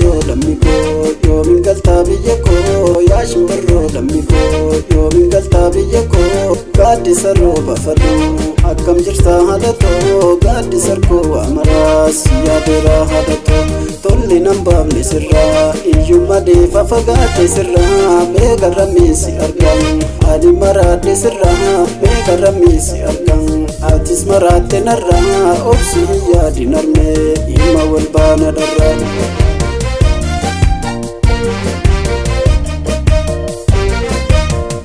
shimbirroo lammii koo yoomiin galtaa biyya koo yaa shimbirroo lammii koo yoomiin galtaa biyya koo gaaddisa rooba faduu akkam jirtaa haadha too gaaddisa harkoo amaraa si yaadeera haadha too tolli nan baafne sirraa iyyuu deefa fagaate sirraa meeqa miisi argam ani maraadhe sirraa meeqa miisi argam atis maraatte narraa obsi yaadin armee dhimma wal baana dharraa.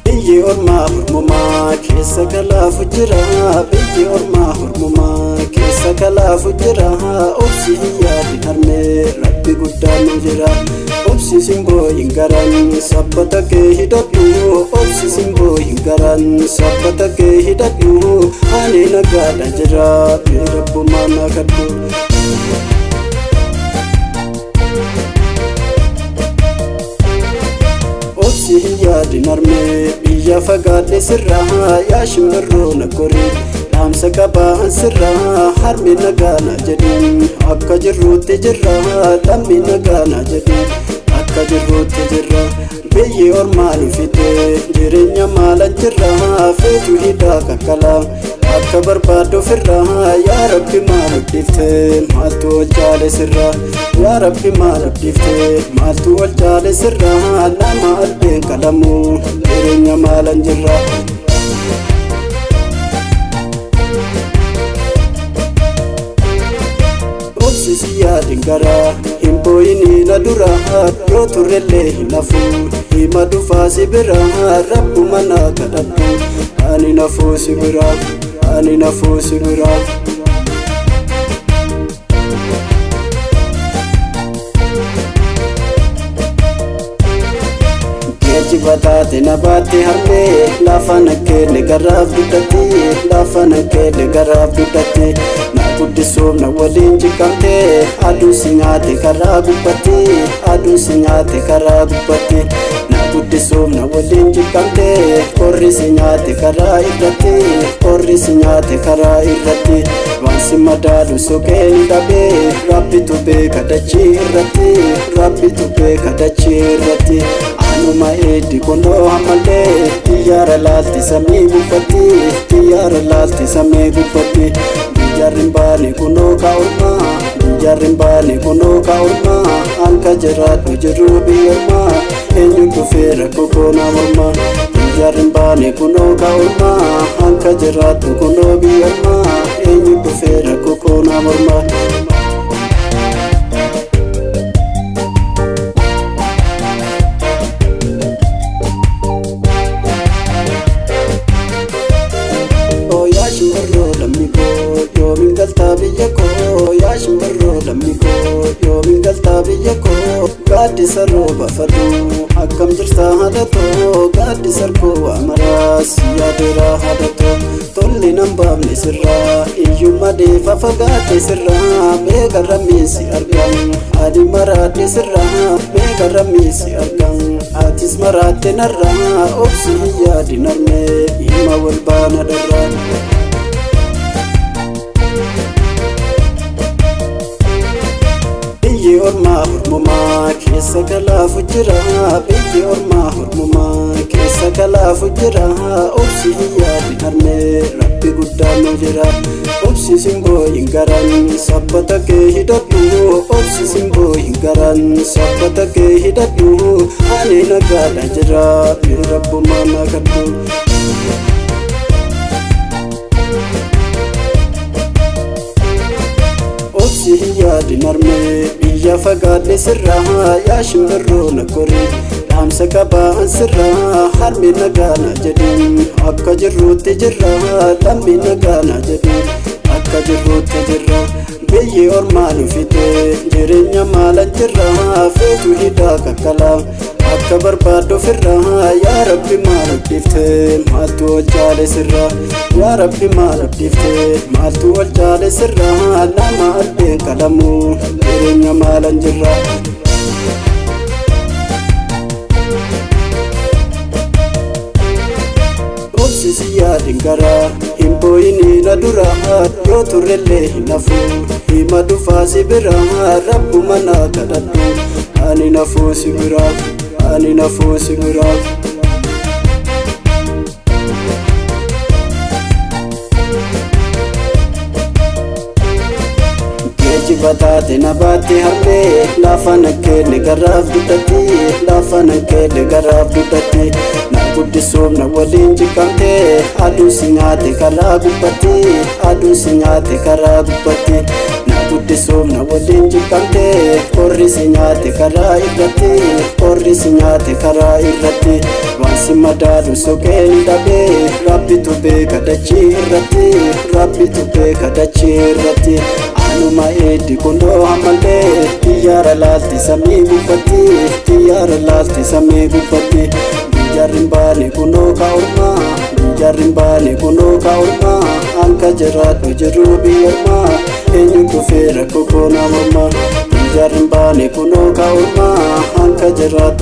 Biyyi ormaa hormumaa keessa kalaafu jira biyyi ormaa hormumaa keessa kalaafu jira obsi yaadin armee rabbi guddaan nu jira. Obsi simboo hin garan sabbata kee hidhadhu obsi simboo hin garan sabbata kee hidhadhu ani nagaadha jira mee rabbumaa na kadhu. Obsi yaadin armee biyya fagaadhe sirraa yaa shimbirroo na kori dhaamsa qabaan sirraa harmi nagaana jedhin akka jirruutti jirra lammi nagaana jedhin akka jirruutti jirra biyyi ormaa nu fite jireenya maalan jirra feetu hidhaa kakkalaa akka barbaaddu firraa yaa rabbi maal dhiifte maaltu ol jaale sirraa yaa rabbi maal dhiifte maaltu ol jaale sirraa nama albeen qalamu jireenya maalan jirra. Obsi si yaadin garaa hin boo'inii na dura yoo turrellee hin hafu hima dhufaa si bira rabbuma na kadhadhu ani nafuu si bira ani nafuu si bira. Geejjiba taate na baatte harmee lafa na keelle garaaf duddatti lafa na keelle garaaf duddatti na guddisuuf na waliin jiqamte aduun si nyaate karaa gubbatti aduun si nyaate karaa gubbatti na guddisuuf na waliin jiqamte qorri si nyaate karaa irratti qorri si nyaate karaa irratti waan si madaalu soqee hin dhabee rabbitu beeka dachii irratti rabbitu beeka dachii irratti. Anuma eeddi kunoo ammallee xiyyaara laalti samii gubbatti xiyyaara laalti samii gubbatti biyyaarri hin baane kunoo kaa'ulmaa biyyaarri hin baane kunoo kaa'ulmaa anka jiraadhu jiruu biyya ormaa eenyuun dhufee rakkoo koonaa mormaa biyyaarri hin baane kunoo kaa'ulmaa anka jiraadhu kunoo biyya ormaa eenyuun dhufee rakkoo koonaa mormaa. Yaa shimbirroo lammii koo yoomiin galtaa biyya koo yaa shimbirroo lammii koo yoomiin galtaa biyya koo gaaddisa rooba faduu akkam jirtaa haadha too gaaddisa harkoo amaraa si yaadeera haadha too tolli nan baafne sirraa iyyuu deefa fagaate sirraa meeqa miisi argam ani maraadhe sirraa meeqa miisi argam atis maraatte narraa obsi yaadin armee dhimma wal baana dharraa. Biyyi ormaa hormumaa keessa kalaafu jira biyyi ormaa hormumaa keessa kalaafu jira obsi yaadin armee rabbi guddaan nu jira obsi simboo hin garan sabbata kee hidhadhu obsi simboo hin garan sabbata kee hidhadhu ani nagaadha jira mee rabbumaa na kadhu. Obsi yaadin armee biyya fagaadhe sirraa yaa shimbirroo na kori dhaamsa qabaan sirraa harmi nagaana jedhin akka jirruutti jirra lammi nagaana jedhin akka jirruutti jirra biyyi ormaa nu fite jireenya maalan jirra feetu hidhaa kakkalaa akka barbaaddu firraa yaa rabbi maal dhiifte maaltu ol jaale sirraa yaa rabbi maal dhiifte maaltu ol jaale sirraa nama albeen qalamu jireenya maalan jirra. Obsi si yaadin garaa hin boo'inii na dura yoo turrellee hin hafu, hima dhufaa si bira rabbuma naa kadhadhu. Ani nafuu si bira, ani nafuu si bira. Geejjiba taate na baatte harmee, lafa na kenne garaaf duddatti, lafa na kenne garaaf duddatti. Na guddisuuf na waliin jiqqamte, aduun si nyaate karaa gubbatti, aduun si nyaate karaa gubbatti. Na guddisuuf na waliin jiqqamte, qorri si nyaate karaa irratti, qorri si nyaate karaa irratti. Waan si madaalu soqee ni dhabee, rabbitu beeka dachii irratti, rabbitu beeka dachii irratti. Anuma eeddi kundoo ammallee xiyyaara laalti samii gubbatti, xiyyaara laalti samii gubbatti. Biyyaarri hin baane kunoo ka ormaa, biyyaarri hin baane kunoo ka ormaa. Anka jiraadhu jiruu biyya ormaa, eenyu dhufee rakkoo koo na mormaa? Biyyaarri hin baane kunoo ka ormaa, anka jiraadhu.